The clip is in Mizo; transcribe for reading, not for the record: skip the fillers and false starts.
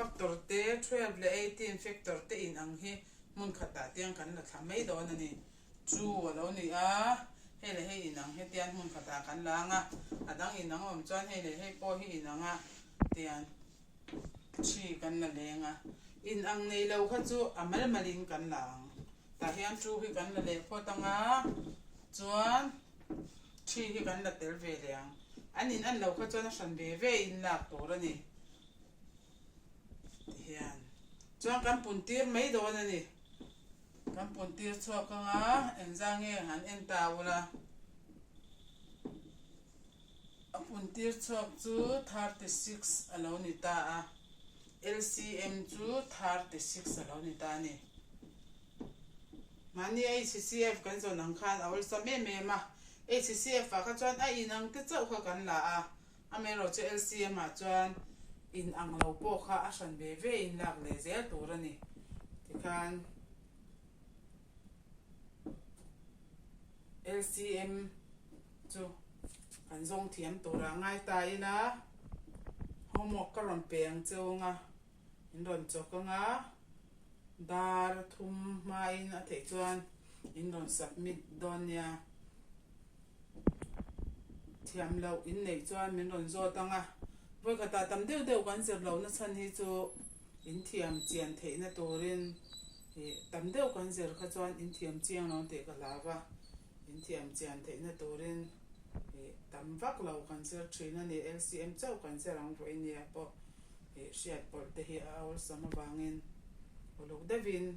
factor te 12 leh 18 factor te in ang hi hmun khatah tiang kan la thla mai dawn a ni. Chu a lo ni a, hei leh hei inang hetian hmun khatah kan la ang a, a dang inang awm chuan hei leh hei pawh hi inang a tian thi kan la leng a. Inang nei lo kha chu a mal malin kan la ang. Tah hian chu hi kan la leh phawt ang a, chuan thi hi kan la tel ve leh ang. An inan lo kha chuan a hran ve ve in lak tur a ni. Tihian chuan kan pun tir mai dawn a ni. Kan pun tir chhuak ang a, engzah nge han en ta ula. A pun tir chhuak chu 36 a lo ni ta a, LCM chu 36 a lo ni ta a ni. Mahni HCF kan zawn ang khan a awlsam em em a, HCF ah kha chuan a inang te chauh kha kan la a, Amaherawh chu LCM ah chuan in ang lo pawh kha a hran ve ve in lak leh zel tur a ni. Tikhan LCM chu kan zawng thiam turah ngai ta ila homework ka rawn pe ang che ung a, in rawn chawk ang a, dar thum hmain a theih chuan in rawn submit dawn nia. Thiam loh in neih chuan min rawn zawt ang a, vawikhatah tam deuh deuh kan zir lohna chhan hi chu in thiam chian theihna turin ih tam deuh kan zir kha chuan in thiam chiang lo tih ka hlau va, in thiam chian theihna turin ih tam vak lo kan zir thin a ni, LCM chauh kan zir ang vawiin nia pawh ih hriat pawlh te hi a awlsam avangin uluk deuhin.